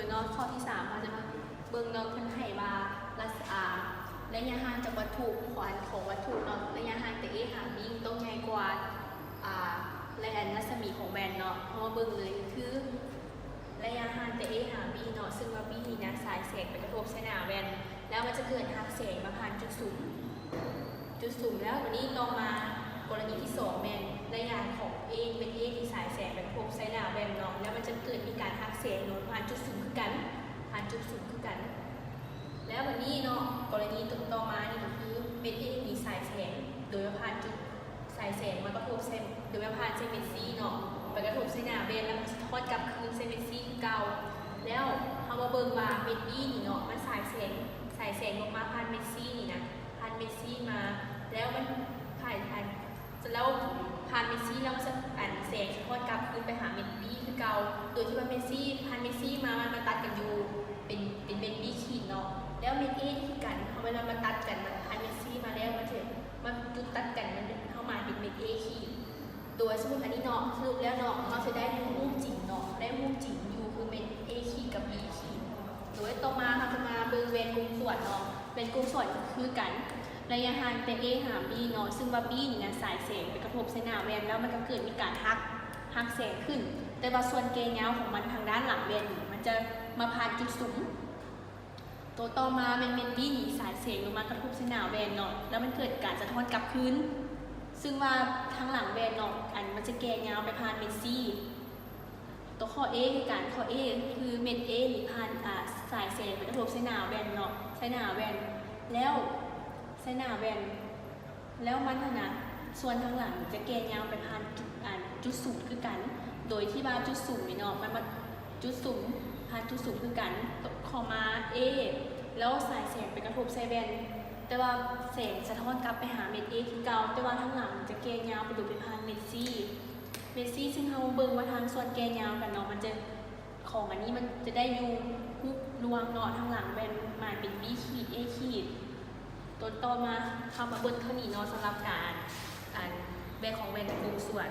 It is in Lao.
ເນາະ ຂໍ້ທີສາມ ເຮົາຈະມາເບິ່ງເນາະ ເພິ່ນໃຫ້ວ່າ ລະ ອາ ໄລຍະຫ່າງຈາກວັດຖຸ ຂອງ ຂອງວັດຖຸເນາະ ໄລຍະຫ່າງແຕ່ A ຫາ B ຕ້ອງໃຫຍ່ກວ່າ ອາ ໄລອັນລັດສະໝີຂອງແວ່ນເນາະ. ເຮົາມາເບິ່ງເລີຍ ຄືໄລຍະຫ່າງແຕ່ A ຫາ B ເນາະ ຊຶ່ງວ່າ B ນີ້ນະ ສາຍແສງໄປກະທົບໃສ່ໜ້າແວ່ນ ແລ້ວມັນຈະເກີດຮັກແສງມາຜ່ານຈຸດສຸມ ຈຸດສຸມ. ແລ້ວບາດນີ້ຕໍ່ມາ ກໍລະນີທີສອງ ແມ່ນໄລຍະຂອງ A ເປັນ A ທີ່ສາຍແສງໄປກະທົບໃສ່ໜ້າແວ່ນເນາະ ແລ້ວມັນຈະເກີດມີການຮັກແສງໂດຍຜ່ານຈຸດສຸມຄືກັນ ຜ່ານຈຸດສຸມຄືກັນ. ແລ້ວບາດນີ້ເນາະ ກໍລະນີຕໍ່ມານີ້ກໍຄື ເມັດ A ມີສາຍແສງ ໂດຍວ່າຜ່ານຈຸດ ສາຍແສງມາກະທົບໃສ່ ໂດຍວ່າຜ່ານໃສ່ເມັດ C ເນາະ ໄປກະທົບໃສ່ໜ້າແວ່ນ ແລ້ວມັນສະທ້ອນກັບຄືນໃສ່ເມັດ C ຄືເກົ່າ. ແລ້ວເຮົາມາເບິ່ງວ່າເມັດ B ນີ້ເນາະ ມັນສາຍແສງ ສາຍແສງລົງມາຜ່ານເມັດ C ນີ້ນະ ຜ່ານເມັດ C ມາ ແລ້ວມັນຜ່ານ ຜ່ານ ແລ້ວຜ່ານເມັດ C ແລ້ວມັນສະ ອັນ ແສງສະທ້ອນກັບຄືນໄປຫາເມັດ B ຄືເກົ່າ ໂດຍທີ່ວ່າເມັດ C ຜ່ານເມັດ C ມາ ມັນມາຕັດກັນຢູ່ ເປັນ ເປັນເມັດ B ຂີດເນາະ. ແລ້ວເມັດ A ນີ້ຄືກັນ ເຮົາເວລາມາຕັດກັນນະ ຜ່ານເມັດ C ມາແລ້ວ ມັນຈະມາຈຸດຕັດກັນ ມັນເປັນ ເຮົາໝາຍເປັນເມັດ A ຂີດ. ໂດຍສະຫຼຸບອັນນີ້ເນາະ ສະຫຼຸບແລ້ວເນາະ ເຮົາຈະໄດ້ຮູບຈິງເນາະ ໄດ້ຮູບຈິງຢູ່ຄືເປັນ A ຂີດກັບ B ຂີດ. ໂດຍຕໍ່ມາເຮົາຈະມາເບິ່ງແວ່ນກົງສ່ວນເນາະ ແວ່ນກົງສ່ວນກໍຄືກັນ ໄລຍະຫ່າງແຕ່ A ຫາ B ເນາະ ຊຶ່ງວ່າ B ນີ້ນະ ສາຍແສງໄປກະທົບໃສ່ໜ້າແວ່ນ ແລ້ວມັນກໍເກີດມີການຮັກ ຮັກແສງຂຶ້ນ ແຕ່ວ່າສ່ວນແກ່ຍາວຂອງມັນທາງດ້ານຫຼັງແວ່ນນີ້ ມັນຈະມາຜ່ານຈຸດສຸມ. ໂຕຕໍ່ມາແມ່ນເມັດ B ນີ້ ສາຍແສງລົງມາກະທົບໃສ່ໜ້າແວ່ນເນາະ ແລ້ວມັນເກີດການສະທ້ອນກັບຄືນ ຊຶ່ງວ່າທາງຫຼັງແວ່ນເນາະ ອັນ ມັນຈະແກ່ຍາວໄປຜ່ານເມັດ C. ໂຕຂໍ້ A ຄືກັນ ຂໍ້ A ຄືເມັດ A ນີ້ຜ່ານ ອາ ສາຍແສງໄປກະທົບໃສ່ໜ້າແວ່ນເນາະ ໃສ່ໜ້າແວ່ນ ແລ້ວ ໃສ່ໜ້າແວ່ນ ແລ້ວມັນຫັ້ນນະ ສ່ວນທາງຫຼັງຈະແກ່ຍາວໄປຜ່ານຈຸດ ອັນ ຈຸດສຸມຄືກັນ ໂດຍທີ່ວ່າຈຸດສຸມນີ້ເນາະ ມັນມາຈຸດສຸມ ຜ່ານຈຸດສຸມຄືກັນ ເຂົ້າມາ A ແລ້ວສາຍແສງໄປກະທົບໃສ່ແວ່ນ ແຕ່ວ່າແສງສະທ້ອນກັບໄປຫາເມັດ A ຄືເກົ່າ ແຕ່ວ່າທາງຫຼັງຈະແກ່ຍາວໄປໂດຍໄປຜ່ານເມັດ C. ເມັດ C ຊຶ່ງເຮົາເບິ່ງວ່າທາງສ່ວນແກ່ຍາວກັນເນາະ ມັນຈະ ຂອງອັນນີ້ມັນຈະໄດ້ຢູ່ຮູບລວງເນາະ ທາງຫຼັງແວ່ນໝາຍເປັນ B ຂີດ A ຂີດ. ໂຕຕໍ່ມາເຮົາມາເບິ່ງເທົ່ານີ້ເນາະ ສຳລັບການ ອັນ ແບ່ງຂອງແວ່ນກົງສ່ວນ.